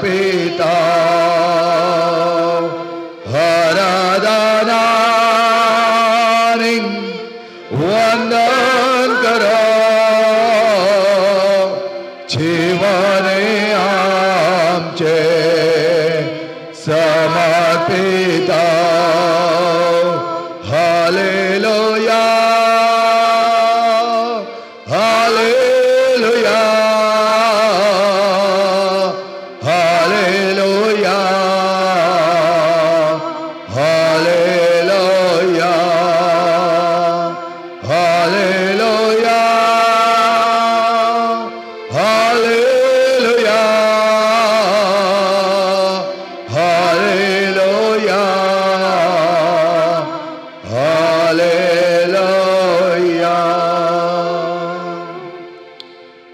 समर्पिता आराधना वंदन करो जीवने आमचे समर्पिता. Hallelujah hallelujah hallelujah hallelujah hallelujah hallelujah hallelujah hallelujah.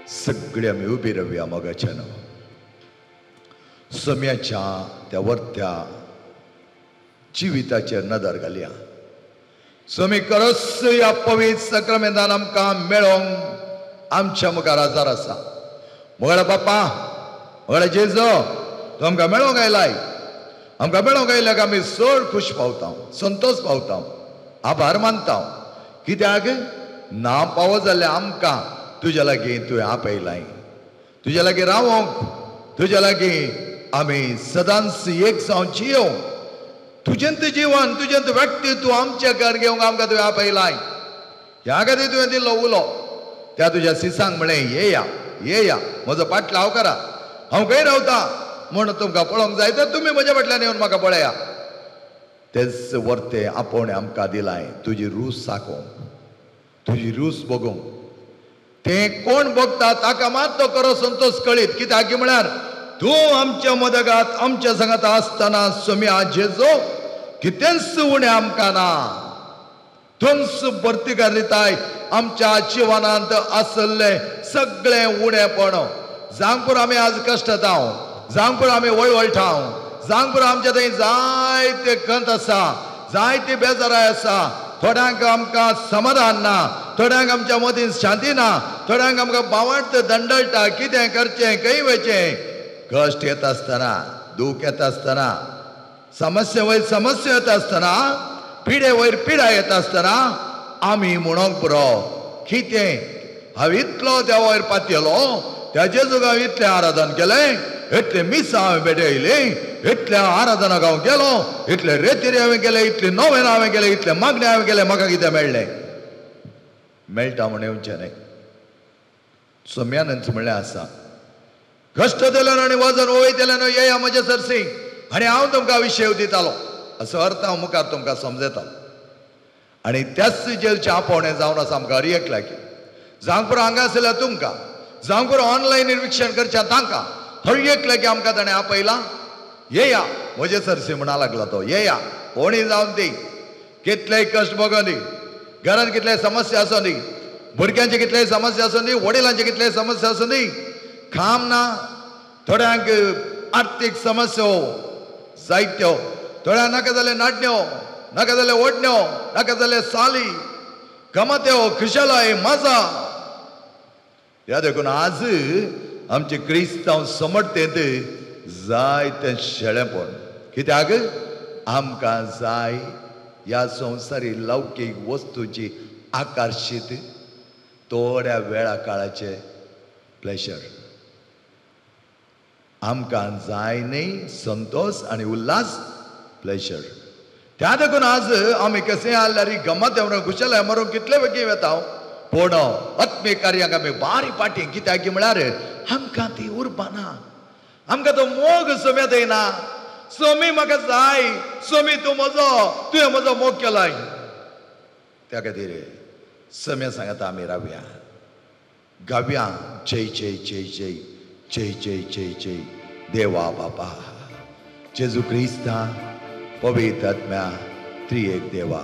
सगळे आमी उबी रावया मोगाच्या नांवान. सम्याच्या त्या वर्त्या जिविताचेर नदर घालया. स्वामी खरोच ह्या पवित्र सक्रमेंतान आमकां मेळोंक आमच्या मुखार आजार आसा. मुगळा बाप्पा, मुगळा जेजो, तूं आमकां मेळोंक आयलाय. आमकां मेळोंक आयल्याक आमी चड खूश पावता, संतोश पावता, आभार मानता. कित्याक ना पावो जाल्यार आमकां तुज्या लागीं तुवें आपयलाय, तुज्या लागीं रावोंक, तुज्या लागीं आमी सदांच एक जावन जियोंक. तुजेंत जीवन, तुजेंत व्यक्तित्व आमच्या घर घेवंक आमकां तुवें आपयलाय. ह्या खातीर तुवें दिल्लो उलो त्या तुज्या सिसांक म्हळें, येया येया म्हजो पाटलाव करा, हांव खंय रावता म्हूण तुमकां पळोवंक जाय तर तुमी म्हज्या फाटल्यान येवन म्हाका पळया. तेच वर्ते आपोवणें आमकां दिलाय तुजी रूस साकोवंक, तुजी रूस बगोवंक. तें कोण बगता ताका मात तो खरो संतोश कळीत. कित्याक म्हळ्यार तूं आमच्या मदगात आमच्या संगात आसतना सोम्या जेजो कितेंच उणें आमकां ना. तुमच भरतीकार दिताय आमच्या जिवनांत आसल्लें सगळें उणेपण. जांगपूर आमी आज कश्टताव, जांगपूर आमी वळवळटाव, जांगपूर आमच्या थंय जायते खंत आसा, जायती बेजाराय आसा. थोड्यांक आमकां समाधान ना, थोड्यांक आमच्या मदीं शांती ना, थोड्यांक आमकां बावट दंडळटा, कितें करचें खंय वयचें. कश्ट येता आसतना, दूख येता आसतना, समस्या वयर समस्या येता आसतना, पिडे वयर पिडा येता आसतना आमी म्हणोंक पुरो कितें हांव इतलो देवा वयर पातयलो, त्या जेजूक हांव इतलें आराधन केलें, इतलें मिसां हांवें भेटयलीं, इतल्या आराधनाक हांव गेलो, इतले रेतीर हांवें केलें, इतले नोवेन हांवें केलें, इतले मागणें हांवें केलें, म्हाका कितें मेळ्ळें? मेळटा म्हण येवचें न्हय. सम्यानच म्हणलें आसा, कश्ट दिल्यान आनी वजन वयतल्यान येया म्हज्या सरसी आनी हांव तुमकां विशय दितालो. असो अर्थ हांव मुखार तुमकां समजता. आनी त्याच जेलचें आपोवणें जावन आसा आमकां हर एक लागीं. जांगपूर हांगा आसल्यार तुमकां, जांगपूर ऑनलायन निरिक्षण करच्या तांकां, हर एक लागीं आमकां ताणें आपयलां. येया म्हजे सरसी म्हणा लागला तो, येया कोणी जावन ती, कितलेय कश्ट भोगों दी, घरांत कितलेय समस्या आसूं दी, भुरग्यांची कितलेय समस्या आसूं दी, वडिलांची कितलेय समस्या आसूं दी, काम ना, थोड्यांक आर्थीक समस्या जायत्यो, थोड्यांक नाका जाल्यार नाडण्यो, नाका जाल्यार ओडण्यो, नाका जाल्यार साली, गमत्यो, खुशालाय, मजा. ह्या देखून आज आमचे क्रिस्तांव समर्थेंत जायतें शेळेपण. कित्याक आमकां जाय ह्या संवसारी लौकीक वस्तूची आकर्शीत थोड्या वेळा काळाचे प्लेशर. आमकां जाय न्ही संतोश आनी उल्हास, प्लेशर. त्या देखून आज आमी कशें आसल्यार गमत म्हणून खुशालाय मरून कितले बेगीन वेता, पूण आत्मीक कार्यांक आमी बारी फाटीं. कित्याक म्हळ्यार आमकां ती उर्बा ना, आमकां तो मोग सोम्यात येना. सोमी म्हाका जाय, सोमी तूं म्हजो, तुवें म्हजो मोग केलाय. त्या खातीर सम्या सांगता आमी रावया, गावया जय जय जय जय जय जय जय जय देवा बापा जेजू क्रिस्ता पवित्र आत्म्या त्रिएक देवा.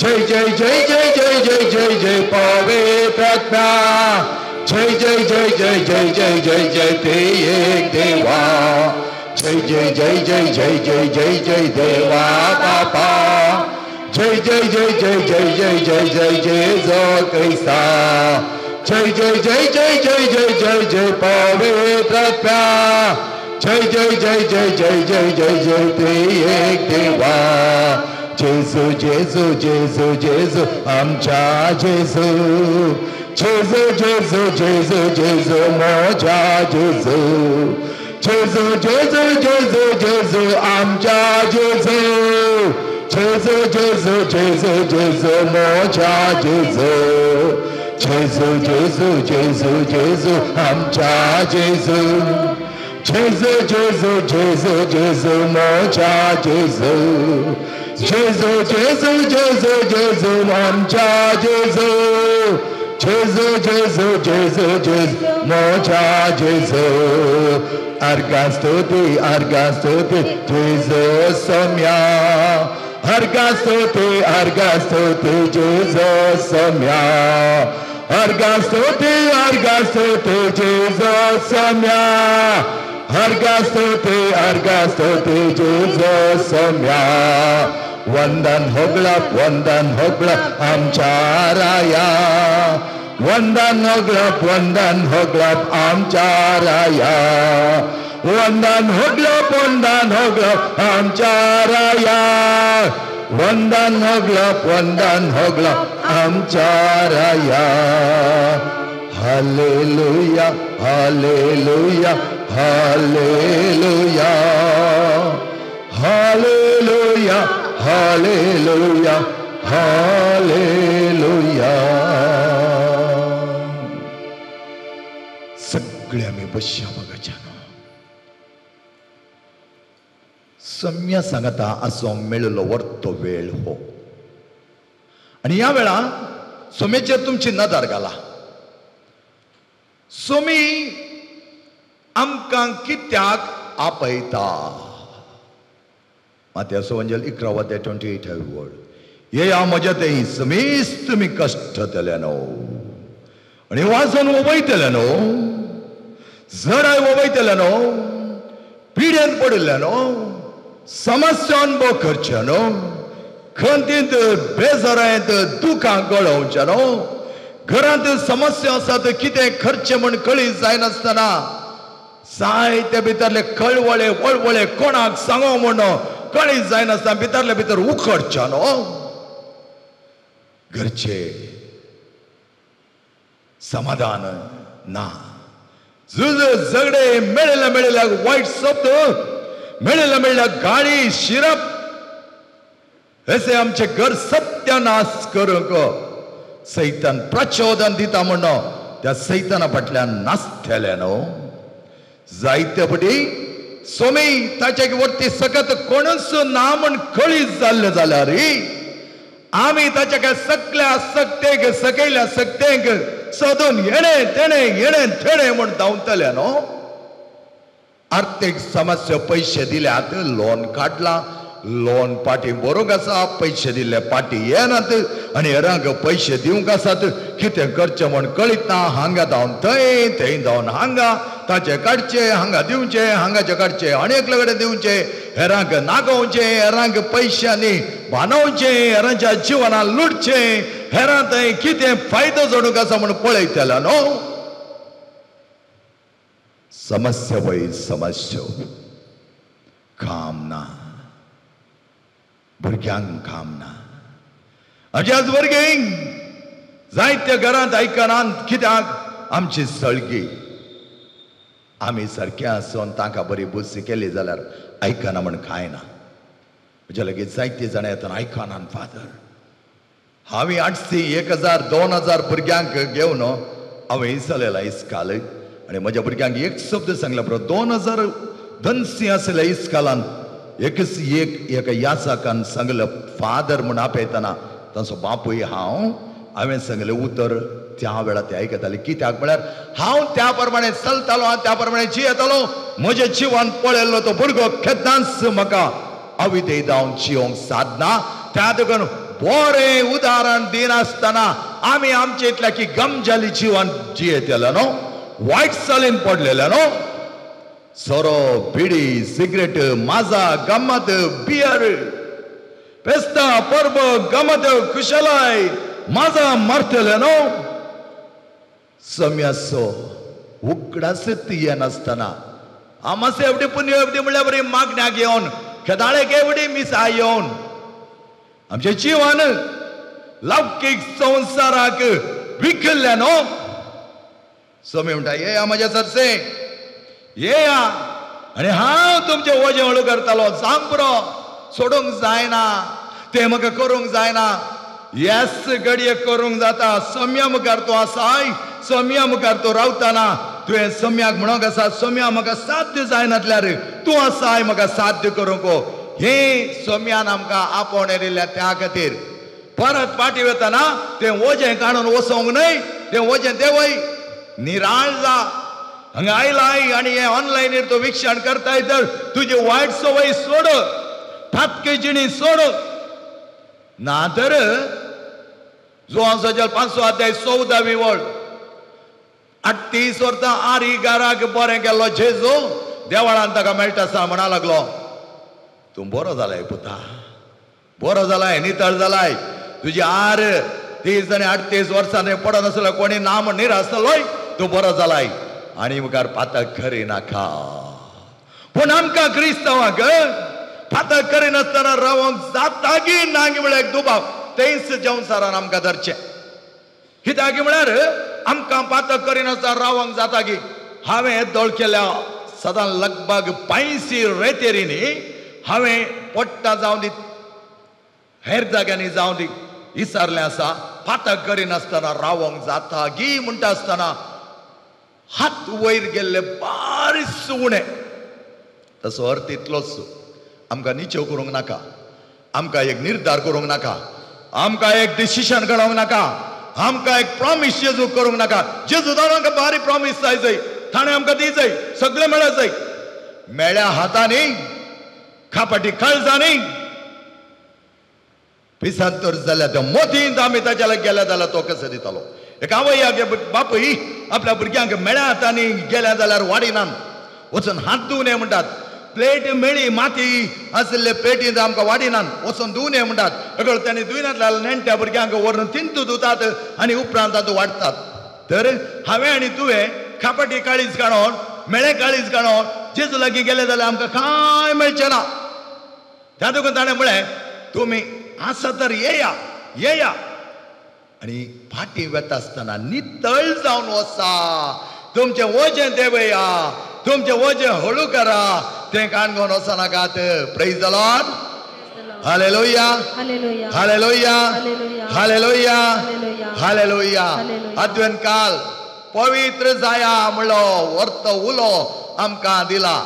जय जय जय जय जय जय जय जय पवित्रात्म्या जय जय जय जय जय जय जय जय ते एक देवा जय जय जय जय जय जय जय जय देवा बापा जय जय जय जय जय जय जय जय जेजू क्रिस्ता जय जय जय जय जय जय जय जय पवित्रात्म्या जय जय जय जय जय जय जय जय ते एक देवा जेजू जेजू जेजू जेजू आमच्या जेजू जेजू जेजू जेजू जेजू मोजा जेजू जेजू जेजू जेजू जेजू आमच्या जेजू जेजू जेजू जेजू जेजू मोजा जेजू जेजू जेजू जेजू जेजू आमच्या जेजू जेजू जेजू जेजू जेजू मोजा जेजू जेजू जेजू जेजू जेजू आमच्या जेजू जेजू जेजू जेजू जेजू मोजा जेजू अर्घा स्तुती जेजू सोम्या अर्घा स्तुती जेजू सोम्या अर्घा स्तुती जेजू सोम्या अर्घा स्तुती जेजू सोम्या वंदन होगळप आमच्या राया वंदन होगळप आमच्या राया वंदन होगळप आमच्या राया वंदन होगळप आमच्या राया hallelujah hallelujah hallelujah hallelujah hallelujah hallelujah. सगळे आमी बसया बघाच्या सम्या सांगता असो मेळिल्लो वर्तो वेळ हो आनी ह्या वेळा सोमेचेर तुमची नदर घाला. सोमी आमकां कित्याक आपयता? मात्या सोवंजल 11 अध्याय 28 वळ येया म्हज्या तें समेस्त तुमी कश्टतले न्हू आनी वाजोवन वयतले न्हू, जडाय वयतले न्हू, पिडेन पडिल्ले न्हू, समस्या अनुभव करचे न्हू, खंतींत बेजारांत दुखां गळोवचें न्हू, घरांत समस्या आसात कितें खर्चे म्हण कळी जायनासतना जायते भितरले कळवळे वळवळे कोणाक सांगो म्हण कळी जायनासतना भितरले भितर उखडचे न्हू, घरचे समाधान ना, झुज झगडे मेळिल्ल्या मेळिल्ल्या वायट शब्द, मेळिल्ल्या मेळिल्ल्या गाळी शिरप, असे आमचे घर सत्यानाश करूंक सैतान प्रचोदन दिता म्हण त्या सैताना फाटल्यान नासतले न्हू. जायते पटी सोमी ताचे वरती सकत कोणूच ना म्हण कळी जाल्ले जाल्यार आमी ताच्या काय सकल्या सकतेक सकयल्या सकतेक सोदून येणे तेणे येणे तेणे म्हण धांवतले न्हू. आर्थीक समस्या पयशे दिल्यात, लोन काडला, लोन पाटी बरोवंक आसा, पयशे दिल्ले पाटी येनात आनी हेरांक पयशे दिवंक आसात, कितें करचें म्हण कळीत ना, हांगा धांवन थंय, थंय धांवन हांगा, ताचे काडचे हांगा दिवचे, हांगाचे काडचे आनी एकले कडेन दिवचे, हेरांक नागोवचे, हेरांक पयशांनी बांदोवचे, हेरांच्या जिवनान लुटचे, हेरां थंय कितें फायदो जोडूंक आसा म्हण पळयतले न्हू. समस्या वय समस्या, काम ना, भुरग्यांक काम ना. आमचे आज भुरगीं जायत्या घरांत आयकनात कित्याक आमची सळगी आमी सारके आसून तांकां बरी बुद्दी केली जाल्यार आयकना म्हण कांय ना. म्हज्या लागीं जायते जाणां येतना आयकना फादर, हांवें 800 1000 2000 भुरग्यांक घेवन हांवें चलयला इस्काल आनी म्हज्या भुरग्यांक एक शब्द सांगला बरो 2000 दोनशी आसले इस्कालान एकच एक एका याचाकान सांगलें फादर म्हूण आपयतना तांचो बापूय हांव, हांवें सांगलें उतर त्या वेळार ते आयकताले. कित्याक म्हळ्यार हांव त्या प्रमाणे चलतालो, हांव त्या प्रमाणे जियेतालो, म्हजें जिवन पळयल्लो तो भुरगो केन्नाच म्हाका अविधेय जावन जियोंक सादना. त्या देखून बरें उदाहरण दिनासतना आमी आमचे इतल्या की गमजाली जिवन जियेतले न्हू, वायट चालीन पडलेले न्हू. सोरो, बिडी, सिगरेट, माजा, गमत, बियर, फेस्ता, परब, गमत, खुशालाय, माजा मारतले न्हू. सम्यासो उगडासत येनासतना आमासे एवढी पुण्य एवढी म्हणल्यार बरी मागण्याक येवन खेदाळेक एवढी मिसा येवन आमचें जिवन लौकीक संवसाराक विकल्ल्या न्हू. स्वामी म्हणटा येया म्हज्या सरसे येया आनी हांव तुमचें वजें हळू करतालो. जावंक पुरो, सोडूंक जायना, तें म्हाका करूंक जायना. येस घडये करूंक जाता. सम्या मुखार तूं आसाय, सम्या मुखार तूं रावतना तुवें सम्याक म्हणूंक आसा, सम्या म्हाका साध्य जायनातल्यार तूं आसाय म्हाका साध्य करूंक. हें सम्यान आमकां आपोवणें दिल्ल्या त्या खातीर परत फाटीं वतना तें वजें काडून वचोंक न्हय, तें वजें देंवय, निराळ जा. हांगा आयलाय आनी हें ऑनलायनीर तूं विक्षण करताय तर तुजी वायट संवय सोड, फातकी जिणी सोड. ना तर जुवांव सजल 5 अध्याय 14वी वळ 38 वर्सां आरी गाराक बरें केल्लो जेजू देवळान ताका मेळटा आसा म्हणा लागलो, तूं बरो जालाय पुता, बरो जालाय, नितळ जालाय. तुजी आर 30 आनी 38 वर्सां पडनासलो, कोणी ना म्हण निरासलोय, तूं बरो जालाय आनी मुखार पातक करी नाका. पूण आमकां क्रिस्तांवांक पातक करिनासतना रावंक जाता की ना म्हळ्यार एक दुबाव. तेंच संवसारान आमकां धरचें. कित्याक म्हळ्यार आमकां पातक करिनासतना रावंक जाता की. हांवें दोळ केल्या सदां लगभग 85 रेतेरींनी हांवें पट्टा जावं दी, हेर जाग्यांनी जावं दी, विचारलें आसा पातक करिनासतना रावंक जाता गी म्हणटा आसतना हात वयर गेल्ले बारीक उणें. तसो अर्थ इतलोच, आमकां निचेव करूंक नाका, आमकां एक निर्धार करूंक नाका, आमकां एक डिसिशन काडूंक नाका, आमकां एक प्रॉमीस जेजू करूंक नाका. जेजू ताणें आमकां बारीक प्रॉमीस जाय जाय, ताणें आमकां दी जाय, सगळें मेळत जाय. मेळ्या हातांनी खापाटी काळजांनी पिसांतर जाल्यार त्या मोतींत आमी ताच्या लागीं गेल्या जाल्यार तो कसो दितालो. एक आवय बापूय आपल्या भुरग्यांक मेळ्या हातांनी गेल्या जाल्यार वाडिनान वचून हात धुवून म्हणटात. प्लेट मेळी माती आशिल्ले प्लेटींत आमकां वाडिनान वचून धुवून म्हणटात. अगळ तांणी धुयनातल्या नेणट्या भुरग्यांक व्हरून तिंतू धुतात आनी उपरांत तातूंत वाडटात. तर हांवें आनी तुवें खापाटी काळीज काडून मेळे काळीज काडून जेजू लागीं गेले जाल्यार आमकां कांय मेळचें ना. त्या देखून ताणें म्हळें तुमी आसा तर येया येया आनी फाटीं वता आसतना नितळ जावन वचा, तुमचें वजें देवया, तुमचें वजें हळू करा, तें Canacona वचनाकात. Praise the Lord. Hallelujah, hallelujah, hallelujah, hallelujah. अद्वैन काल पवित्र जाया म्हणलो वर्त उलो आमकां दिला.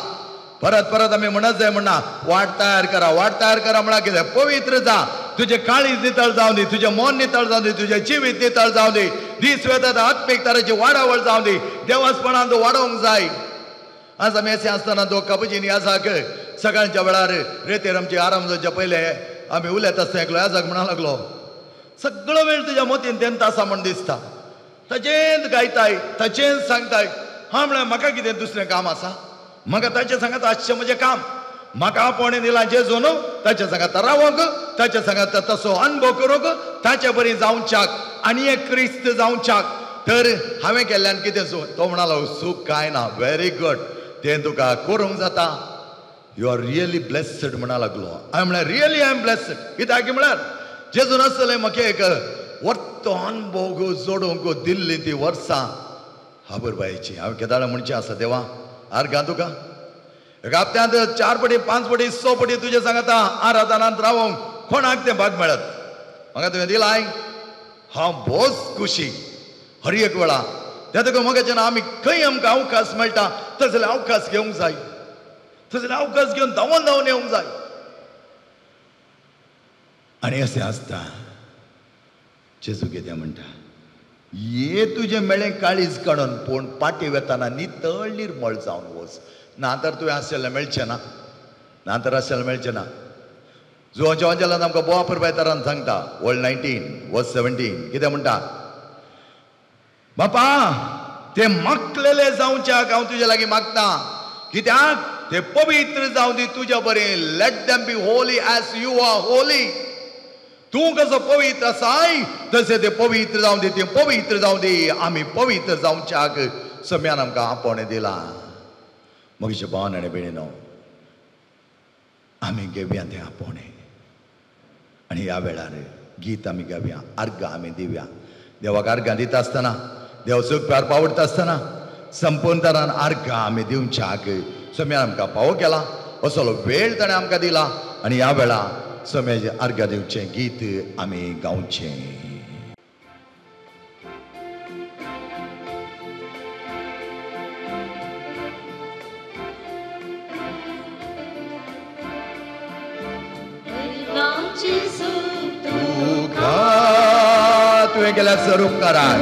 परत परत आमी म्हणत जाय म्हणना वाट तयार करा, वाट तयार करा म्हळ्यार कितें? पवित्र जा, तुजें काळीज नितळ जावं दी, तुजें मन नितळ जावं दी, तुजें जिवीत नितळ जावं दी. दीस वेतात आत्मीक तरेची वाडावळ जावं दी, देवासपणान तूं वाडोवंक जाय. आज आमी अशें आसतना तो कबुजीनी आसाक सकाळच्या वेळार रेतेर आमची आराम जावच्या पयलें आमी उलयत आसता एकलो आसाक म्हणा लागलो, सगळो वेळ तुज्या मोतीन तेंत आसा म्हण दिसता, ताचेंच गायताय, ताचेंच सांगताय. हां म्हळ्यार म्हाका कितें दुसरें काम आसा? म्हाका ताचें सांगात आसचें म्हजें काम. म्हाका आपोवणें दिलां जेजू न्हू, ताच्या सांगात रावंक, ताच्या सांगात तसो अनुभव करूंक, ताचे बरी जावच्याक आनी एक क्रिस्त जावच्याक. तर हांवें केल्ल्यान कितें सूख? तो म्हणालो सूख कांय ना. व्हेरी गुड, तें तुका करूंक जाता, you are really blessed म्हणा लागलो. हांवें म्हळ्यार रियली I am blessed. कित्याक म्हळ्यार जेजू नासलें म्हाका एक वर्त अनुभव जोडूंक दिल्ली ती वर्सां खबर बायची. हांवें केदाळा म्हणचें आसा देवा आर्गां तुका एका हप्त्यांत 4 पटी 5 पटी 6 पटी तुजें सांगता आराधनांत रावोंक कोणाक तें भाग मेळत. म्हाका तुवें दिलाय, हांव भोस खुशी हर एक वेळा. त्या तुका म्हाका आमी खंय आमकां अवकाश मेळटा तसले अवकाश घेवंक जाय, तसले अवकाश घेवन धांवन धांवन येवंक जाय. आनी अशें आसता जेजू कितें म्हणटा, ये तुजें मेळें काळीज काडून पूण पाटी वेताना नितळ निर्मळ जावन वच, ना तर तुवें आशिल्लें मेळचें ना, ना तर आशिल्लें मेळचें ना. जुवांच्या वांजेलान आमकां बोवा परबायतारान सांगता वर्ड 19 वर्स 17 कितें म्हणटा? बापा ते मागलेले जावच्याक हांव तुज्या लागीं मागता, कित्याक ते पवित्र जावं दी तुज्या बरें. Let them be holy as you are holy. तूं कसो पवित्र आसाय तशें ते पवित्र जावं दी, ते पवित्र जावं दी. आमी पवित्र जावच्याक सम्यान आमकां आपोवणें दिलां. म्हज्या भावान आनी भयणीनो, आमी घेवया तें आपोवणें आनी ह्या वेळार गीत आमी गावया, अर्गां आमी दिवया. देवाक अर्गां दिता आसतना, देव सुख प्यार पावडटा आसतना संपूर्णतारान अर्गां आमी दिवच्याक सम्यान आमकां पावो केला, असलो वेळ ताणें आमकां दिला. आनी ह्या वेळा सम्याचें अर्गां दिवचें गीत आमी गावचें. तुवें केल्या स्वरूपकारान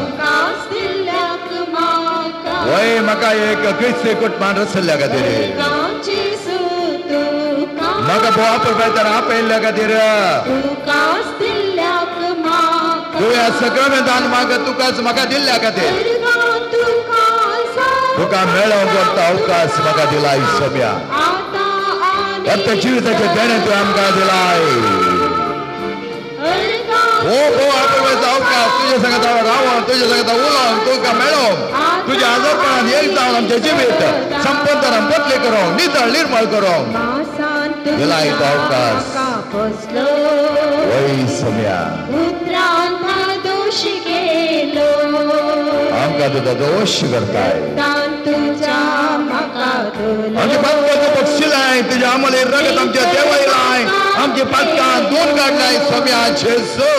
वय म्हाका एक क्रिस्ती कुटुंबान रचल्ल्या खातीर, म्हाका बोवा परबायतार आपयल्ल्या खातीर, तुवें सक्रमेंतान म्हाका तुकाच म्हाका दिल्ल्या खातीर, तुका मेळोवंक करता अवकाश म्हाका दिलाय सोम्या. फक्त जिविताचें देणें तुवें आमकां दिलाय. हो बोवा परबायचा अवकाश तुज्या सांगता रावन, तुज्या सांगता उलोवंक, तुका मेळोवंक, तुज्या आजोपणान एक जावन आमचें जिवीत संपंतरान बदली करूंक, नितळ निर्मळ करूंक दिलाय तो अवकाश. वय सोम्या, आमकां तुजो दोश करताय, आमचे पातकां तूं बक्षिलाय, तुज्या आमले रगत आमच्या देवयलाय, आमचे पातकां दोन काडलाय सोम्या जेजू.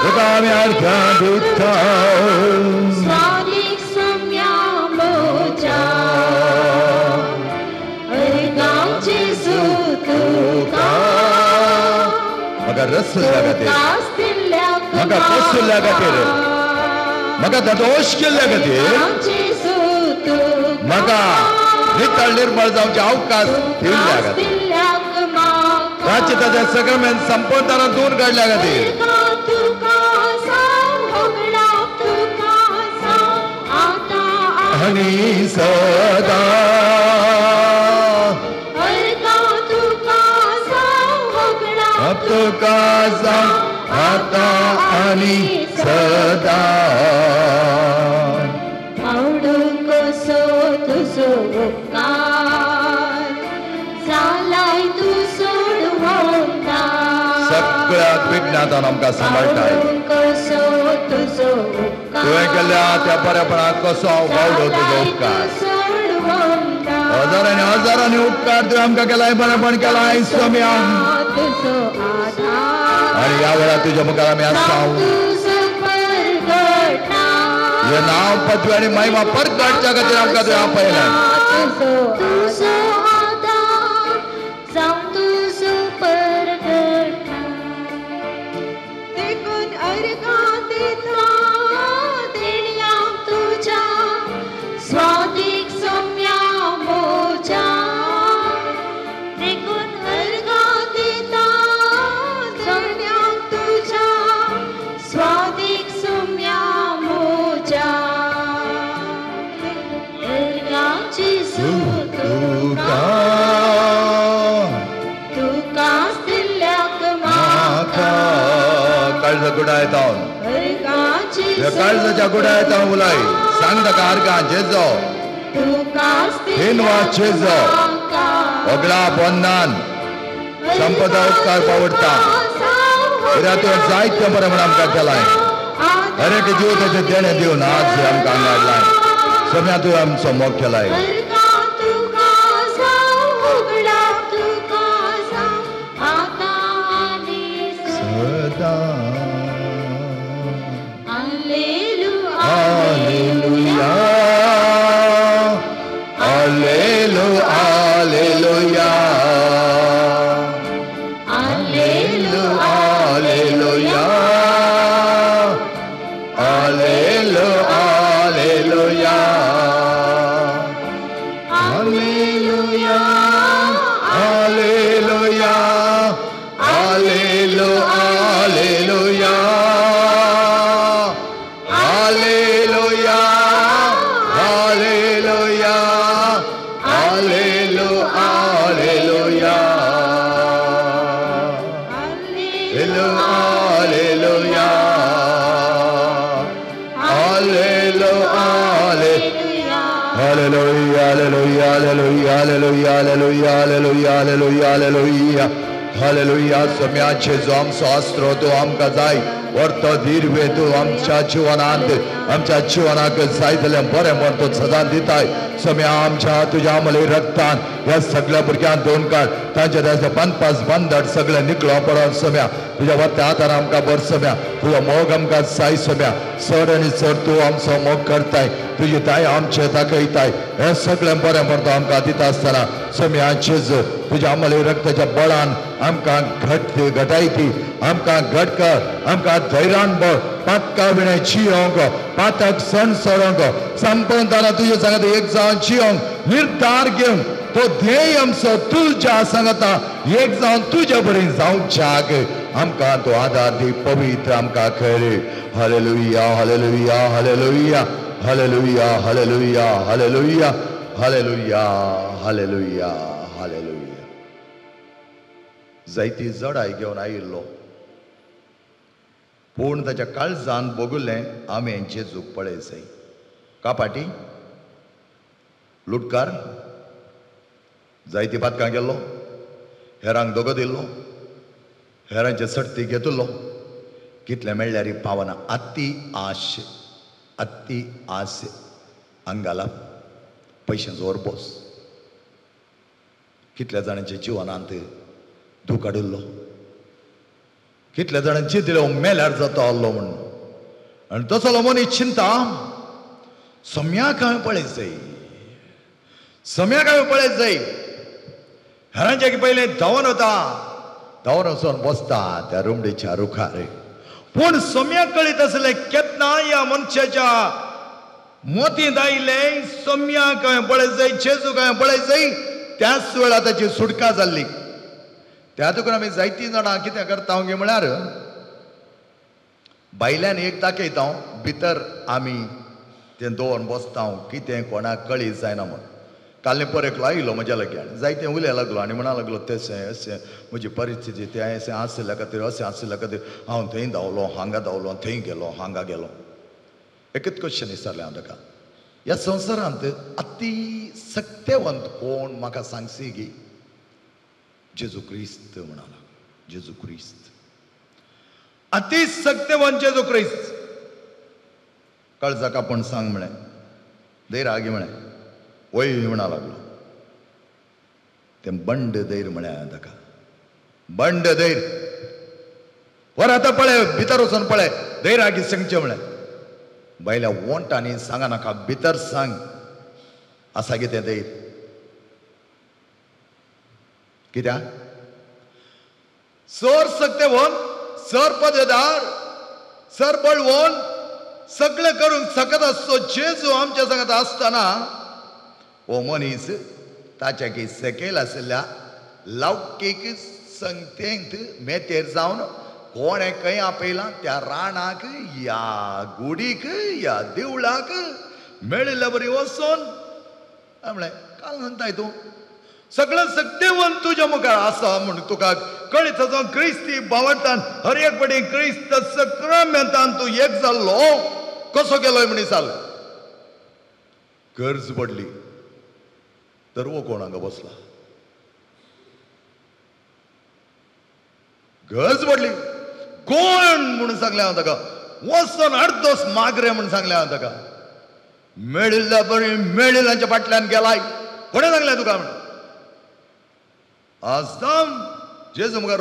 तुका आमी अर्घां दिता. म्हाका रसल्या खातीर, म्हाका पोसल्या खातीर, म्हाका दोश केल्ल्या खातीर, म्हाका नितळ निर्मळ जावचे अवकाश दिल्ल्या खातीर, ताचे ताच्या सगळ्यान संपूर्णताना दूर काडल्या खातीर, आनी सदा तुका आता आनी सदा. पावडू कसो तुजो उपकार जालाय तूं सोडवता, सगळ्या विघ्नांत आमकां सांबाळटाय. कसो तुजो उपकार तुवें केल्या त्या बरेपणाक कसो हांव पावडो तुजो उपकार. हजारांनी हजारांनी उपकार तुवें आमकां केलाय, बरेपण केलाय सोम्या. आनी ह्या वेळार तुज्या मुखार आमी आसा. हे नांव पदवी आनी महिमा परगटच्या खातीर आमकां तुवें आपयलें. काळजाच्या गुडायत हांव उलय, सांग ताका अर्गां जेजो, हिनवा जेजो, ओगळा बंधन संपदा उपकार पावडटा. कित्याक तुवें जायतें बरें म्हण आमकां केलाय. हर एक जिविताचें देणें दिवन आज आमकां हांगा हाडलाय. सम्या तुवें आमचो मोग केलाय. सदा Alleluia, Alleluia, Alleluia, Alleluia, Alleluia. Hallelujah, hallelujah, hallelujah, hallelujah, hallelujah, hallelujah, hallelujah, hallelujah, hallelujah, hallelujah, hallelujah, hallelujah. सम्या जेजू आमचो आसरो तूं आमकां जाय वर्तो धीर तूं आमच्या जिवनांत आमच्या जिवनाक जाय जाल्यार बरें म्हण तूं सदां दिताय. सम्या आमच्या तुज्या मले रक्तान ह्या सगळ्या भुरग्यांक दोन काड तांच्या तांचे बांदपास बांदड सगळें निकळो पडोन सम्या तुज्या वत्या हातान आमकां बर सम्या तुजो मोग आमकां जाय सम्या. चड आनी चड तूं आमचो मोग करताय, तुजी ताय आमचे दाखयताय. हें सगळें बरें म्हण तूं आमकां दिता आसतना सम्या जेजू तुज्या मले रक्ताच्या बळान आमकां घट घटायती, आमकां घट कर, आमकां धैर्यान बळ पातका विणे जियोंक, पातक सण सोडोंक, संपन्न तुज्या सांगता एक जावन जियोंक निर्धार घेवन तो ध्येय आमचो तुज्या सांगता एक जावन तुज्या बरें जावच्याक आमकां तो आदार दी पवित्र आमकां खरे. Hallelujah, hallelujah, hallelujah, hallelujah, hallelujah, hallelujah, hallelujah, hallelujah, hallelujah. जायती जडाय घेवन आयिल्लो पूण ताच्या काळजान भोगुल्लें आमी जेजूक पळय जाय. कापाटी लुटकार जायती पातकां गेल्लो, हेरांक दोगो दिल्लो, हेरांचे सट्टी घेतिल्लो, कितलें मेळ्ळ्यार पावना. अती आश, अती आस अंगाला पयशांचो बोस कितल्या जाणांच्या जिवनांत दूख काडिल्लो, कितल्या जाणांची दिलो मेल्यार जाता आहलो म्हूण. आनी तसलो मनीस चिंता सम्याक हांवें पळयत जाय, सम्याक हांवें पळयत जाय. हेरांच्या पयलें धांवन वता, धांवन वचून बसता त्या रुमडीच्या रुखार. पूण सम्याक कळीत आसलें केन्ना ह्या मनशाच्या मोतींत आयिल्लें सम्याक हांवें पळयत जाय, जेजूक हांवें पळयत जाय. त्याच वेळार ताची सुटका जाल्ली. त्या तुका आमी जायतीं जाणां कितें करता गे म्हळ्यार भायल्यान एक दाखयता, भितर आमी तें दवरून बसता कितें कोणाक कळीत जायना म्हूण. काल पर एकलो आयलो म्हज्या लागीं आनी जायतें उलय लागलो आनी म्हणा लागलो तशें अशें म्हजी परिस्थिती तें अशें आशिल्ल्या खातीर अशें आशिल्ल्या खातीर हांव थंय धांवलो, हांगा धांवलो, थंय गेलो, हांगा गेलो. एकच क्वेश्चन विचारलें हांव ताका, ह्या संवसारांत अती सक्तेवंत कोण म्हाका सांगशी गी? जेजू क्रिस्त म्हणाला. जेजू क्रिस्त अती सक्तेवंत जेजू क्रिस्त. काळजाक आपूण सांग म्हळें, धैर आगी म्हळें, वय म्हणा लागलो. तें बंड धैर म्हळें हांवें ताका, बंड धैर वर आतां पळय भितर वचून पळय धैर आगी सांगचें म्हळें. बायल्या वोंटांनी सांगा नाका, भितर सांग आसा कितें धैर. कित्याक सर सक्तेवन, सर पदवेदार, सर बळवंत सगळें करूंक शकत आसचो जेजू आमच्या सांगत आसतना हो मनीस ताच्या की सकयल आशिल्ल्या लौकीक संगतेंत मेतेर जावन कोणें खंय आपयलां त्या राणाक या गुडीक या देवळाक मेळिल्ल्या बरी वचून म्हणलें काल सांगताय तूं सगळें सक्तेवंत तुज्या मुखार आसा म्हूण तुका कळीत आसा. क्रिस्ती बावटान हर एक पटी क्रिस्त सक्रामेंतान तूं एक जाल्लो कसो गेलोय म्हण विचारलें. गरज पडली तर हो कोण हांगा बसला? गरज पडली कोण म्हणून सांगलें हांव ताका, वचून अर्दोस मागरे म्हूण सांगलें हांव ताका. मेळिल्ल्या बरी मेळिल्ल्याच्या फाटल्यान गेलाय कोणें सांगलें तुका म्हण? आसताम जेजू मुखार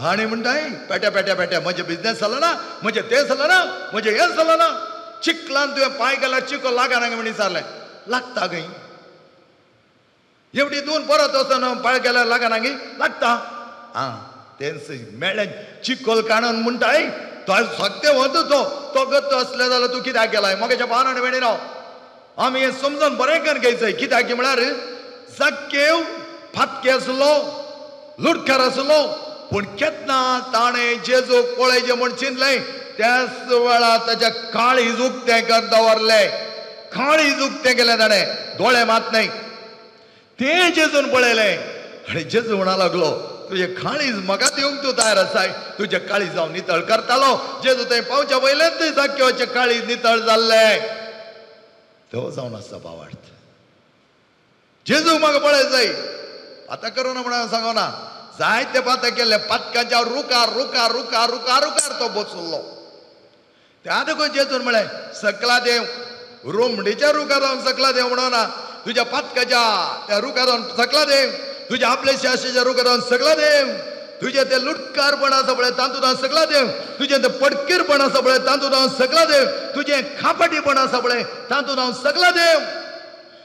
आनी म्हणटाय पेट्या पेट्या पेट्या म्हजें बिजनेस जालो ना, म्हजें तें जालें ना, म्हजें हें जालें ना. चिकलान तुवें पांय घाल्यार चिकल लागना म्हण विचारलें. लागता खंय? एवढी दोन परत वचून पांय गेल्यार लागना गी? लागता. आं तेंच मेळ्ळें चिकल काडून म्हणटाय तो सगळें तो तो गत्त आसलें जाल्यार तूं कित्याक गेलाय? मोगेच्या पान आनी वेणी राव. आमी हें समजून बरें करून घेयचें. कित्याक म्हळ्यार जाक्केव फातके आसलो, लुटकार आसलो, पूण केन्ना ताणें जेजूक पळयचें म्हूण चिंतलें त्याच वेळार ताच्या काळीज उक्तें कर दवरलें. काळीज उक्तें केलें ताणें, दोळे मात न्हय. तें जेजून पळयलें आनी जेजू म्हणा लागलो तुजें काळीज म्हाका दिवंक तूं तयार आसाय, तुजें काळीज हांव नितळ करतालो. जेजू थंय पावच्या पयलेंच जाक्योचें काळीज नितळ जाल्लें. तो जावन आसा भावार्थ. जेजू म्हाका पळय जाय आतां करूं ना म्हणून सांगना, जायते पातां केल्ले पातकांच्या रुकार रुकार रुकार रुकार रुकार तो बसलो. त्या देखून जेजून म्हळें सकला देव, रोमडीच्या रुखार जावन सकला देव म्हणना, तुज्या पातकाच्या त्या रुखार जावन सकला देव, तुज्या आपले शासेच्या रुखार जावन सकला देव, तुजें तें लुटकारपण आसा पळय तातूंत हांव सकला देव, तुजें तें पडकीरपण आसा पळय तातूंत हांव सकला देव, तुजें खापटीपण आसा पळय तातूंत हांव सकला देव,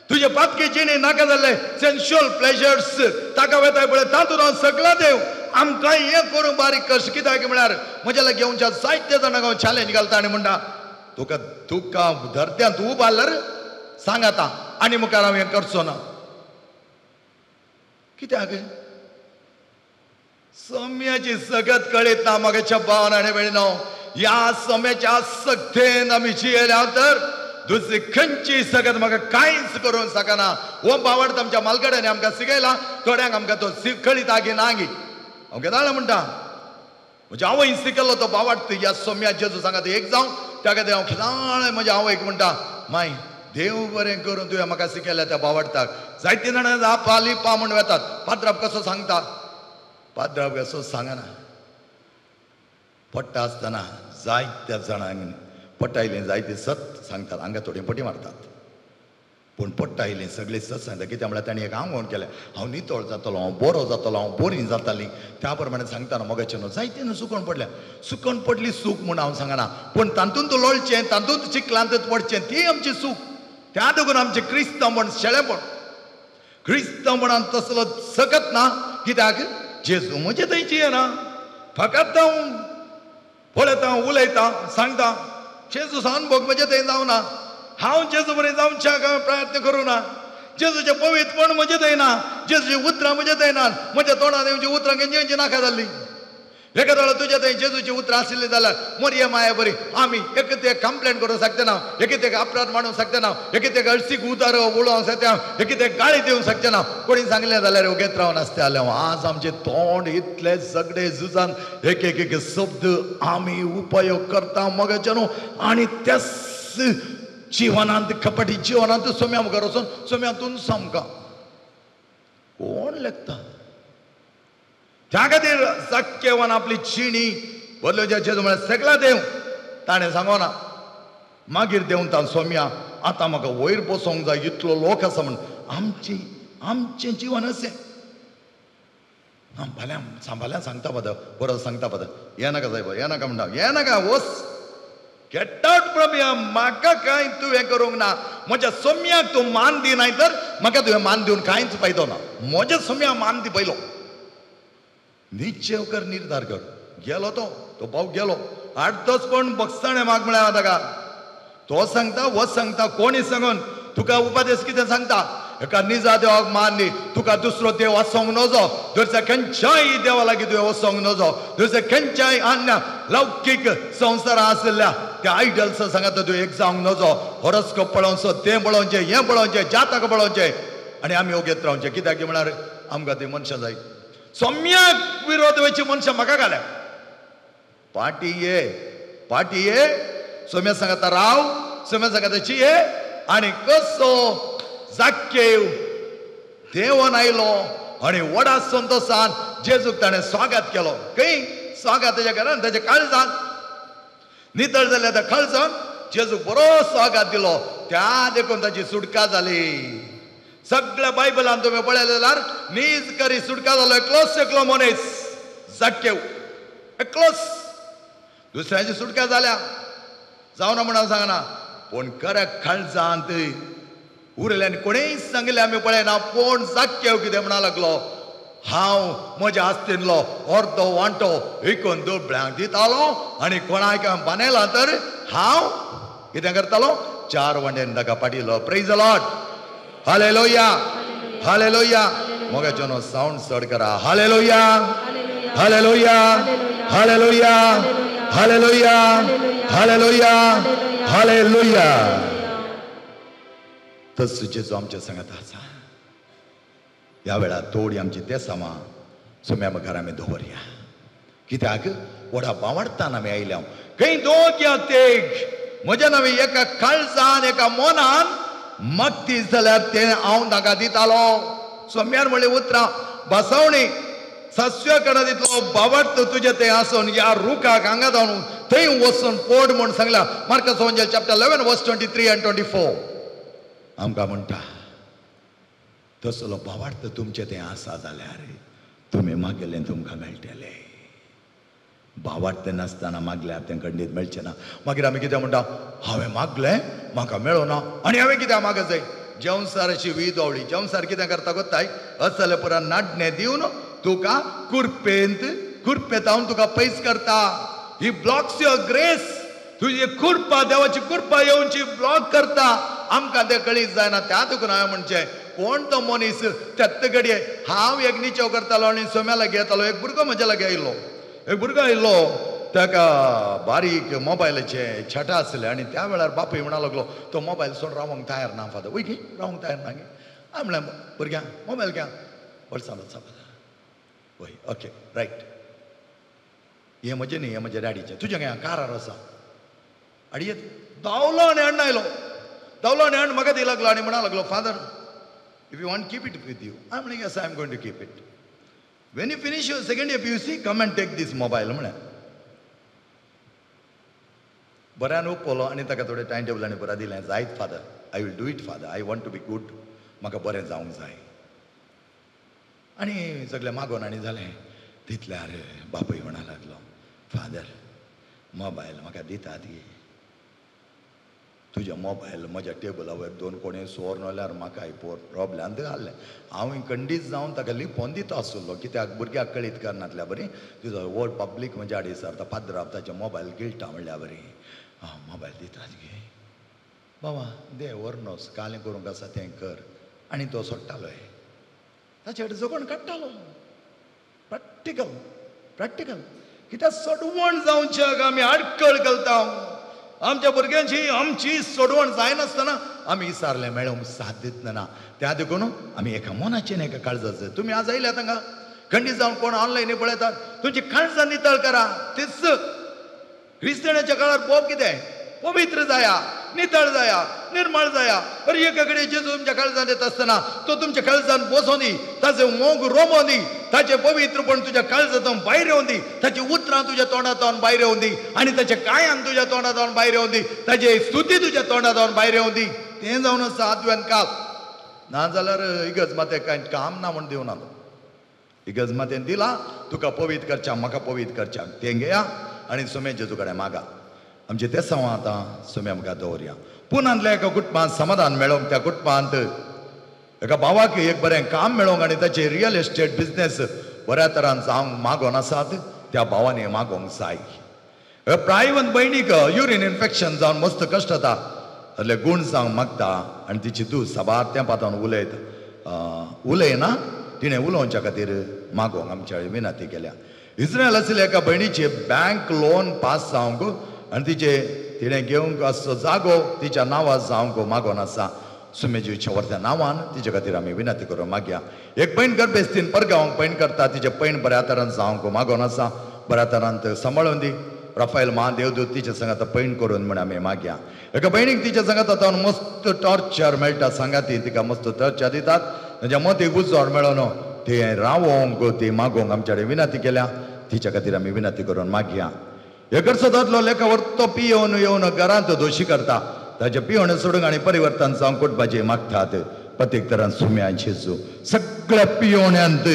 तुजे पातकी जिणे नाका जाल्ले सेन्शुअल प्लेजर्स ताका वेताय पळय तातूंत हांव सकला देव. आमकां हें करूंक बारीक कश्ट कित्याक म्हळ्यार म्हज्या लागीं येवच्या जायते जाणांक हांव चॅलेंज घालता आनी म्हणटा तुका तुका धरत्यांत उबारल्यार सांग आतां आनी मुखार हांव हें करचो ना. कित्याक सम्याची सगत कळीत ना म्हाका भावन आनी भयणीनो, ह्या सम्याच्या सक्तेन आमी जियेल्या तर दुसरी खंयची सगत म्हाका कांयच करूंक शकना. हो बावड आमच्या मालगड्यांनी आमकां शिकयला, थोड्यांक आमकां तो कळीत आगी ना आगी. हांव केदाळ म्हणटा म्हज्या आवयन शिकयलो तो बावाड ह्या सोम्या जेजू सांगा एक जावं त्या खातीर हांव खेदाळ म्हज्या आवयक म्हणटा माय देव बरें करून तुवें म्हाका शिकयल्या त्या बावाडताक. जायतीं जाणां आपा लिपा म्हूण वेतात, पाद्राप कसो सांगता, पाद्राप कसो सांगना. पडटा आसतना जायत्या जाणांक पट्टा जायते सत सांगतात, हांगा थोडी पटी मारतात, पूण पट्टा आयलें सगळें सत सांगता. कित्याक म्हळ्यार ताणें एक आंगवण केलें, हांव नितळ जातलो, हांव बरो जातलो, हांव बरी जाताली. त्या प्रमाणे सांगतना मोगाचें न्हू जायते न्हू सुकून पडल्या, सुकून पडली सूख म्हूण हांव सांगना, पूण तातूंत लोळचें तातूंत चिखलांतच पडचें ती आमची सूख. त्या देखून आमचें क्रिस्तांवपण शेळेपण, क्रिस्तांवपणान तसलो सकत ना. कित्याक जेजू म्हजें थंय जियेना, फकत हांव पळयता उलयता सांगता, जेजू अनुभोग म्हजें थंय जावना. हांव जेजू बरें जावच्याक हांवें प्रयत्न करूं ना, जेजूचें पवित्रपण म्हजें थंय ना, जेजूची उतरां म्हजें थंय ना, म्हज्या तोंडान येवची उतरां खंयची नाका जाल्ली. एका वेळार तुज्या थंय जेजूची उतरां आशिल्लीं जाल्यार मोरये माया बरी आमी एक ते कंप्लेन करूंक शकता ना, एक ते अपराध मांडूंक शकता ना, एक ते अळसीक उतार उलोवंक शकता, एक ते गाळी दिवंक शकता ना. कोणी सांगलें जाल्यार ओगेत रावन आसता जाल्यार आज आमचें तोंड इतलें सगळे झुजान एक एक एक शब्द आमी उपयोग करता मगाचे न्हू, आनी त्याच जिवनांत कपटी जिवनांत सोम्या मुखार वचून सोम्यांतून सामकां कोण लेखता. त्या खातीर सक्यवान आपली चिणी बदलच्या जेजू म्हळ्यार सगळा देव ताणें सांगोना. मागीर देवन ताण सोम्या आतां म्हाका वयर बसोंक जाय इतलो लोक आसा म्हण. आमची आमचें जिवन अशें फाल्यां सांबाल्यान सांगता पद बरो सांगता पद ये नाका सायब ये नाका म्हणटा ये नाका वस गेट आवट फ्रॉम here. म्हाका कांय तुवें करूंक ना, म्हज्या सोम्याक तूं मान दिनाय तर म्हाका तुवें मान दिवन कांयच फायदो ना. म्हज्या सोम्याक मान दी पयलो, निश्चेव कर, निर्धार कर. गेलो तो तो भाव गेलो आठ दस पण बगसाणे म्हाका म्हळ्यार ताका तो सांगता वच सांगता कोणी सांगून तुका उपदेश कितें सांगता, एका निजा देवाक मान दी, तुका दुसरो देव वचोंक नजो, दुसऱ्या खंयच्याय देवा लागीं तुवें वचोंक नजो, दुसऱ्या खंयच्याय अन्य लौकीक संवसारा आशिल्ल्या त्या आयडल्स सांगता तुवें एक जावंक नजो, हॉरोस्कोप पळोवचो, तें पळोवचें, हें पळोवचें, जातक पळोवचें आनी आमी ओगेत रावचें. कित्याक म्हळ्यार आमकां ती मनशां जाय. सम्याक विरोध वयची मनशां म्हाका घाल्या. पाटी ये पाटी ये सोम्या सांगता राव, सोम्या सांगता ची ये. आनी कसो जाक्केव देवन आयलो आनी व्हडा संतोसान जेजूक ताणें स्वागत केलो. खंय स्वागत तेज्या घरान, तेज्या काळजान नितळ जाल्या त्या काळजान जेजूक बरो स्वागत दिलो. त्या देखून ताची सुटका जाली. सगळ्या बायबलान तुमी पळयलें जाल्यार नीज करी सुटका जालो एकलोच एकलो मनीस जाक्केव, एकलोच. दुसऱ्यांची सुटका जाल्या जावना म्हणून सांगना, पूण खऱ्या काळजांत उरल्यान कोणेय सांगलें आमी पळयना. पूण जाक्केव कितें म्हणा लागलो, हांव म्हज्या आस्तीनलो अर्दो वांटो विकून दुबळ्यांक दितालो आनी कोणाक बांदला तर हांव कितें करतालो, चार वांट्यान ताका पाटिलो. Praise the lord, hallelujah, hallelujah. मोगाचो न्हू सावंड चड करा. Hallelujah, hallelujah, hallelujah, hallelujah, hallelujah, hallelujah. तस जेजू आमच्या सांगात आसा. ह्या वेळार थोडी आमची तेसांवां सोम्या मुखार आमी दवरया. कित्याक व्हडा बावडतान आमी आयल्या. खंय दोग तेग म्हज्या नांवे एका काळजान एका मनान मागती जाल्यार तें हांव ताका दितालो. सोम्यान म्हणलें उतरां बसवणी सासव्या कडेन दितलो बावडत तुजें तें आसून ह्या रुखाक हांगा जावन थंय वचून पोड म्हूण सांगला. मार्कस ओंजेल चॅप्टर 11 वर्स 23 आनी 24 आमकां म्हणटा तसलो बावार्थ तुमचें तें आसा जाल्यार तुमी मागयल्लें तुमकां मेळटलें. बावार्थ नासतना मागल्यार तें खंडीत मेळचें ना. मागीर आमी कितें म्हणटा, हांवें मागलें म्हाका मेळना आनी हांवें कित्याक मागत जाय. जेवसार अशी वीज ओवळी जेवसार कितें करता गोत्ताय असले पुरा नाडणें दिवन तुका कुरपेंत कुरपेतावन तुका पयस करता. ही ब्लॉक्स your grace. तुजी कृपा देवाची कृपा येवची ब्लॉक करता. आमकां तें कळीत जायना. त्या देखून हांवें म्हणचें कोण तो मनीस त्यात घडये हांव एक निचेव करतालो आनी सोम्या लागीं येतालो. एक भुरगो म्हज्या लागीं आयलो. एक भुरगो आयलो ताका बारीक मोबायलाचे छटा आसले आनी त्या वेळार बापूय म्हणा लागलो तो मोबायल सोड रावंक तयार ना फादर. वय गी रावंक तयार ना गे. हांवें म्हणलें भुरग्यां मोबायल घ्या वर्सां वचा फादर. वय ओके रायट हें म्हजें न्ही हें म्हज्या डॅडीचें. तुजें काय कारार आसा. आनी येत धांवलो आनी अण्ण आयलो. धांवलो आनी अण्ण म्हाका दी लागलो आनी म्हणा लागलो father if you want keep it with you. हांवें म्हणलें yes I am going to keep it. When you finish your second year PUC come and take this mobile म्हणलें. बऱ्यान उपलो आनी ताका थोडें टायम टेबल आनी बरें दिलें. जायत father I will do it father I want to be good. म्हाका बरें जावंक जाय. आनी सगळें मागोन आनी जालें. तितल्यार बापूय म्हणा लागलो फादर मोबायल म्हाका दितात गे. तुजें मोबायल म्हज्या टेबला वयर दोन कोणें सोर नाल्यार म्हाकाय पोर प्रॉब्लेम घाल्लें. हांव खंडीत जावन ताका लिपोवन दिता आसलो कित्याक भुरग्याक कळीत करनातल्या बरी तुजो व्हड पब्लीक म्हज्या आडी सरता पाद्राप ताचें मोबायल गिळटा म्हणल्या बरी. हांव मोबायल दितात गे बाबा दे व्हर नोस कालें करूंक आसा तें कर. आनी तो सोडटालो ताचे कडेन जगण काडटालो. प्रॅक्टिकल प्रॅक्टिकल कित्याक सोडवण जावच्याक आमी आडकळ घालता. आमच्या भुरग्यांची आमची सोडवण जायनासतना आमी विचारलें मेळोवंक साथ दितना. त्या देखून आमी एका मनाचें आनी एका काळजाचें. तुमी आज आयल्यात हांगा खंडीत जावन कोण ऑनलायन पळयतात तुमची काळजां नितळ करा. तेच क्रिस्तांवाच्या काळार पोप कितें पवित्र जाया नितळ जाया निर्मळ जाया. अरे एका कडेन जेजू तुमच्या काळजान येता आसतना तो तुमच्या काळजान बसों दी, ताचें मोग रोमों दी, ताचें पवित्रपण तुज्या काळजांतून भायर येवन दी, ताची उतरां तुज्या तोंडांतून भायर येवन दी आनी ताच्या कायान तुज्या तोंडांतून भायर येवन दी, ताची स्तुती तुज्या तोंडांतून भायर येवन दी. तें जावन आसा आदव्यान काल. ना जाल्यार इगर्ज मातें कांय काम ना म्हूण दिवना. इगर्ज मातेन दिला तुका पवित्र करच्या म्हाका पवित्र करच्या तें घेया आनी सोम्या जेजू कडेन मागा. आमचे तेसांव आतां सोम्या मुखार दवरया. पुनांतल्या एका कुटुंबांत समाधान मेळोवंक त्या कुटुंबांत एका भावाक एक बरें काम मेळोवंक आनी ताचे रियल इस्टेट बिजनेस बऱ्या तरान जावंक मागोन आसात त्या भावांनी मागोवंक जाय. प्रायवंत भयणीक युरीन इन्फेक्शन जावन मस्त कश्ट जाता असले गूण जावंक मागता आनी तिची दूद साबार तेंपांत उलयत उलयना तिणें उलोवच्या खातीर मागोवंक आमच्या विनंती केल्या. इस्रायल आशिल्ल्या एका भयणीचे बँक लोन पास जावंक आनी तिचे तिणें घेवंक आसचो जागो तिच्या नांवार जावंक मागोन आसा. सुमेजीच्या वर्त्या नांवान तिचे खातीर आमी विनंती करूं मागया. एक पैण गर्भेस्तीन परगांवक पैण करता तिचे पैण बऱ्या तरान जावंक मागोन आसा. बऱ्या तरान सांबाळून दी. राफायल महादेवदूत तिच्या सांगात पैण करून म्हण आमी मागया. एका भयणीक तिच्या सांगात आतां मस्त टॉर्चर मेळटा सांगाती तिका मस्त टॉर्चर दितात. तांच्या मतीक उजवाड मेळोन ते रावोंक ती मागोवंक आमच्या कडेन विनंती केल्या. तिच्या खातीर आमी विनंती करून मागया. हे घरचो दादलो लेखावर तो पियोवन येवन घरांत दोशी करता. ताचें पियोण सोडूंक आनी परिवर्तन जावंक कुटुंबाचे मागतात. प्रत्येक तरान सुम्या जेजू सगळ्या पियोण्यांत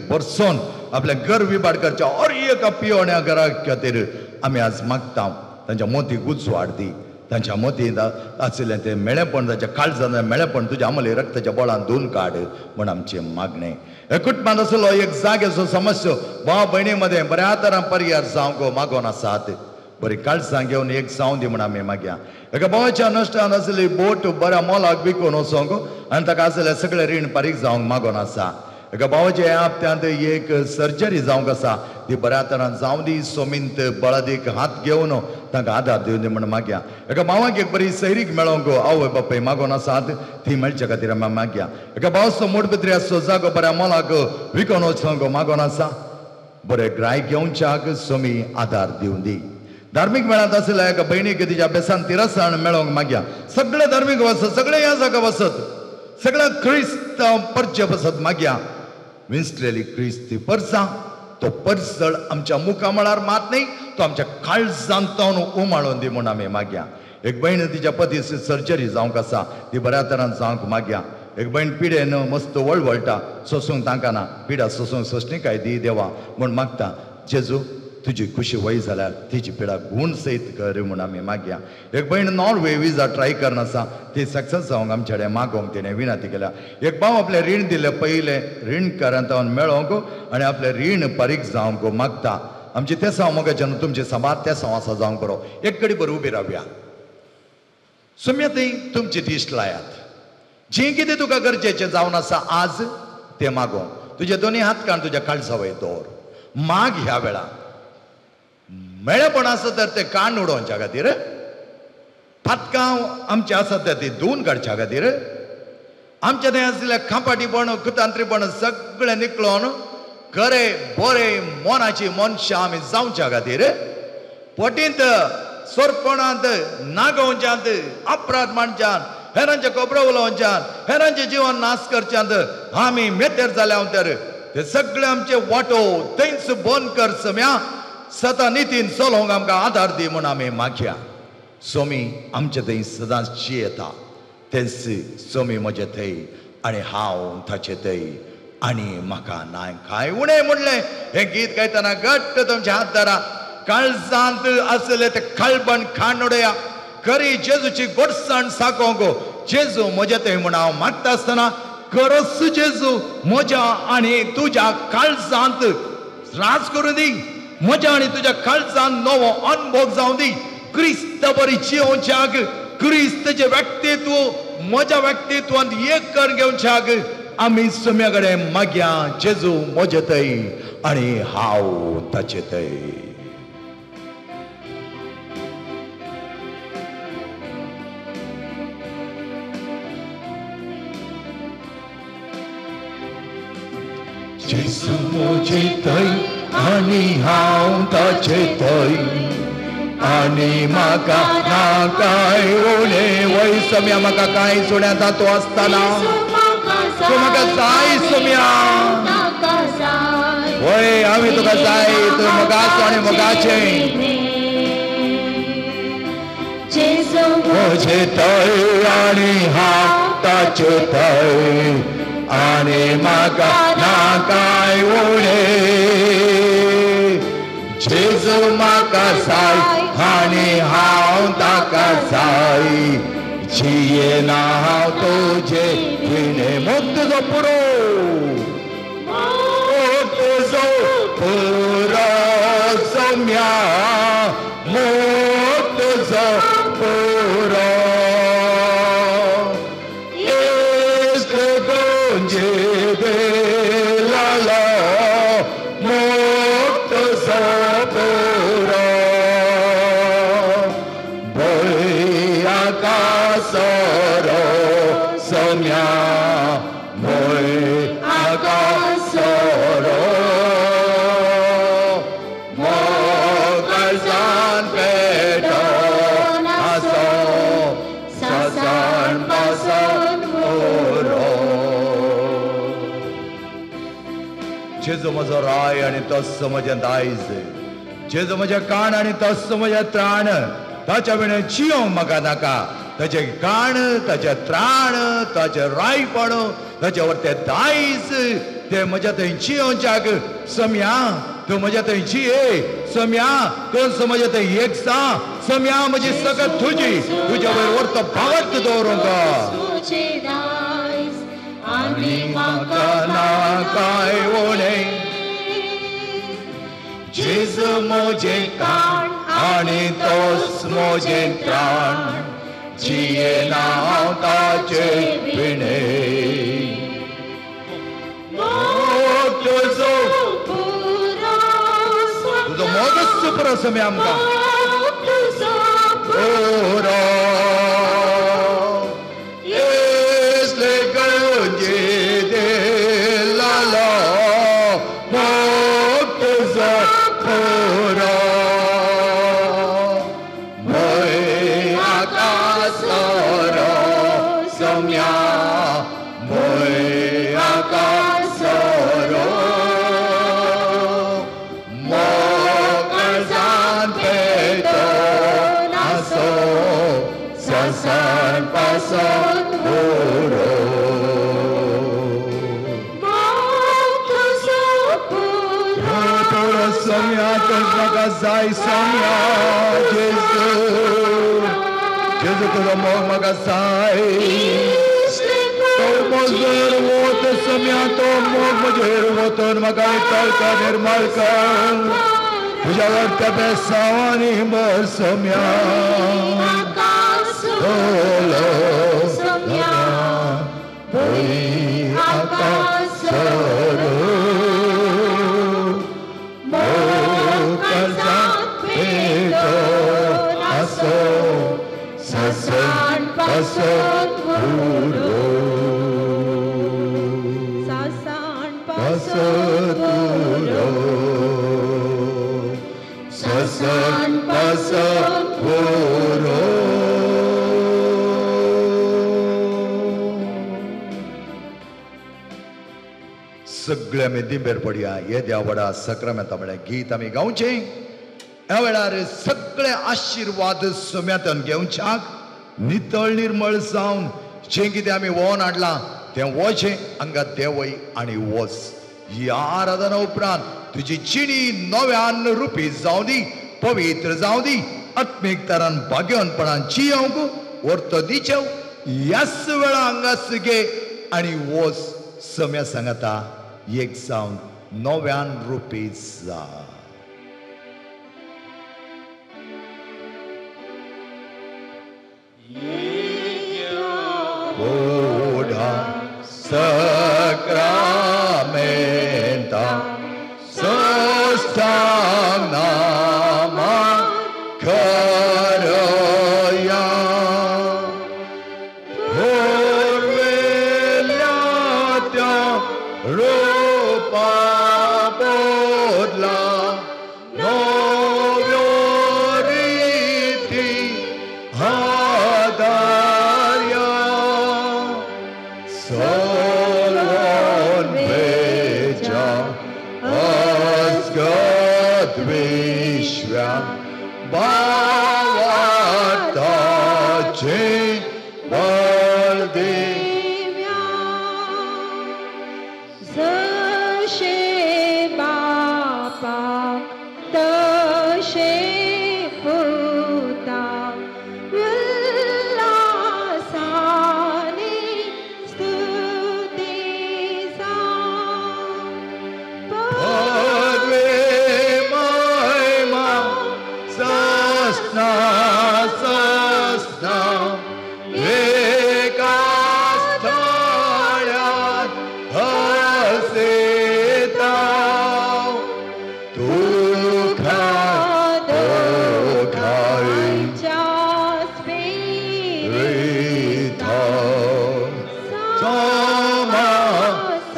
बरसोन आपल्या घर विबाड करच्या और एका पियोण्या घरा खातीर आमी आज मागता. तांच्या मोतीक उजवाड दी. तांच्या मोतींत आशिल्लें तें मेळेपण ताच्या काळजान मेळेपण तुज्या आमले रक्ताच्या बोळान धुवन काड म्हण आमचें मागणें. हे कुटुंबांत आसलो एक जाग्याचो समस्या भाव भयणी मदें बऱ्या तरान पर्यार जावंक मागोन आसात. बरी काळजां घेवन एक जावं दी म्हण आमी मागया. एका भावाच्या नश्टान आसली बोट बऱ्या मोलाक विकून वचोंक आनी ताका आसलें सगळें रीण फारीक जावंक मागोन आसा. एका भावाच्या ह्या हप्त्यांत एक सर्जरी जावंक आसा ती बऱ्या तरान जावं दी. सोमींत बळदीक हात घेवन तांकां आदार दिवन दी म्हण मागया. एका भावाक एक बरी सैरीक मेळोंक आवय बापाय मागोन आसात ती मेळच्या खातीर आमी मागया. एका भावचो मोडपत्री आसचो जागो बऱ्या मोलाक विकोन वचोंक मागोन आसा, बरें ग्रायक घेवच्याक स्वामी आदार दिवन दी. धार्मीक मेळांत आशिल्ल्या एका भयणीक तिच्या बेसान तिरसाण मेळोंक मागया. सगळे धार्मीक वसत, सगळे ह्या जागा वसत, सगळ्या क्रिस्त परचे बसत मागया. विंचलेली क्रिस्ती परसा तो परसळ आमच्या मुखामळार मात न्ही, तो आमच्या काळजांत उमाळून दी म्हूण आमी मागया. एक भयण तिच्या पतीची सर्जरी जावंक आसा, ती बऱ्या तरान जावंक मागया. एक भयण पिडेन मस्त वळवळटा, सोसूंक तांकां ना, पिडा सोसूंक सोंसणीकाय दी देवा म्हूण मागता. जेजू तुजी खुशी वय जाल्यार तिची पिडा गूण सयत कर म्हूण आमी मागया. एक भयण नॉर्वे विजा ट्राय करना आसा, ती सक्सेस जावंक आमचे कडेन मागोवंक तिणें विनंती केल्या. एक भाव आपलें रीण दिलें पयलें रीणकारांत मेळोवंक आनी आपलें रीण फारीक जावंक मागता. आमची तेसांव मोगाच्यान तुमची साबार तेसांव आसा जावंक बरो. एक कडी बरी उबी रावया. सुम्या थंय तुमची दिश्ट लायात. जें कितें तुका गरजेचें जावन आसा आज तें मागोवंक तुजे दोनी हात काण तुज्या काळजा वयर दवर. माग ह्या वेळा मेळेपण आसा तर ते काण उडोवच्या खातीर, पातकां आमचे आसात ते धुवून काडच्या खातीर, आमच्या थंय आशिल्ल्या खांपाटीपण कुतांत्रीपण सगळें निकळोन खरे बरे मनाची मनशां आमी जावच्या खातीर, पटींत सोरपणांत नागोवच्यांत अपराध मांडच्यान हेरांचे खबरो उलोवच्यान हेरांचें जिवन नाश करच्यांत आमी मेतेर जाल्या तर ते सगळे आमचे वाटो थंयच बंद कर सम्या. सता नितीन चलोवंक आमकां आदार दी म्हूण आमी मागया. सोमी आमचे थंय सदांच जियेता, तेंच सोमी म्हजे थंय आनी हांव ताचे थंय आनी म्हाका नाय कांय उणें म्हणलें. हें गीत गायतना घट्ट तुमचे हात धरा. काळजांत आसलें तें खळबण खाण उडया. खरी जेजूची गोडसाण साकोंक जेजू म्हजे थंय म्हूण हांव मागता आसतना खरोच जेजू म्हज्या आनी तुज्या काळजांत राज करूं दी. म्हज्या आनी तुज्या काळजांत नवो अनभोग जावं दी. क्रिस्त बरी जियोवच्याक, क्रिस्तचें व्यक्तित्व म्हज्या व्यक्तित्वांत एक कर घेवच्याक आमी सम्या कडेन मागया. जेजू म्हजे थंय आनी हांव ताचे थंय. जेजू म्हजे थंय आनी हांव ताचे थंय आनी म्हाका ना कांय उणें. वय सम्या म्हाका कांय सुण्या तूं आसतना तूं म्हाका जाय सम्या. वय आमी तुका जाय, तूं मोगाचो आनी मोगाचें. म्हजे थंय आनी हांव ताचे थंय आनी म्हाका ना कांय उणें. जेजू म्हाका जाय आनी हांव ताका जाय. जियेना हांव तुजे विणें. मोग तुजो पुरो, मोग तुजो पुरो सोम्या, मोग तुजो पुरो. जेजू म्हजो राय आनी तोच म्हजें दायज, जेजू म्हजें काण आनी तोच म्हजें त्राण. ताच्या विणें जियोंक म्हाका नाका. ताचें काण, ताचें त्राण, ताचें रायपण, ताचे वर तें दायज ते म्हज्या थंय जियोवच्याक सम्या तूं म्हज्या थंय जिये. सम्या तूं म्हज्या थंय एक जा. सम्या म्हजी सगळं तुजी, तुज्या वयर वरतो भावार्थ दवरूंक आनी म्हाका ना कांय उणें. जेजू म्हजें काण आनी तोच म्हजें त्राण. जियेना हांव ताचे विणें. मोग तुजो तुजो मोगच पुरो सम्या आमकां. पासत पुरो पुरो सोम्या तुज म्हाका जाय सोम्या जेजू जेजू तुजो मोग म्हाका जाय तो म्हजेर वत सोम्या तो मोग म्हजेर वतून म्हाका नितळ कर निर्मळ कर तुज्या वरत्या बेसांवांनी भर सोम्या ओलो सोम्या भंय आकासरो ससन पासत पुरो ससन पासत पुरो ससन पासत पुरो. सगळे आमी दिंबेर पडया. येद्या व्हडा सक्रामेंता म्हळ्यार गीत आमी गावचें. ह्या वेळार सगळे आशिर्वाद सोम्यांतल्यान घेवच्याक नितळ निर्मळ जावन जें कितें आमी वोन हाडलां तें वचें हांगा देंवय आनी वच. ह्या आराधना उपरांत तुजी जिणी नव्यान रुपी जावं दी, पवित्र जावं दी, आत्मीक तरान भाग्यवनपणान जियोवंक वर्तो दिचेव. ह्याच वेळा हांगा घे आनी वच सोम्या सांगता एक जावन नव्यान रुपी जा. Buddha Sacramenta Sostang Nama Karaya Purvilyatya Rupa Bodla Novyoriti Hadarya Solon Veja Asgad Vishwa Bhavartache Balde Zashe Bapa Tashe Puta Ullasane Stutisa Padve Mahima Sasna Sasna Ekasthalyat Hasita Dukha Dukhai Rita Sama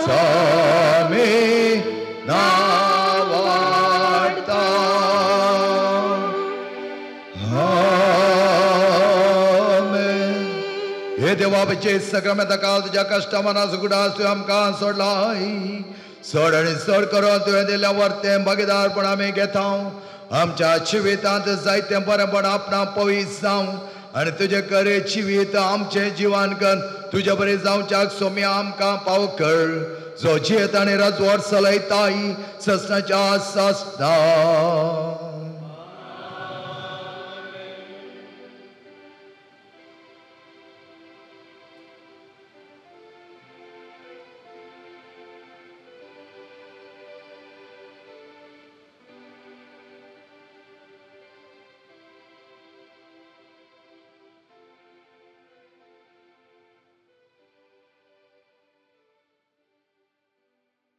Sami Navarta. Amen. हे देवा सक्रमेंता काल तुज्या कश्टा सुगडा तुवें आमकां सोडलाय. चड आनी चड करून तुवें दिल्ल्या वर्तें भागीदारपण आमी घेता. आमच्या जिवितांत जायतें बरेंपण आपणा पवीत जावं आनी तुजें करे जिवीत आमचें जिवान कर तुजे बरें जावच्याक सोम्या आमकां पाव कर. जो जियेत आनी राजवट चलयताय ससनाच्या ससना.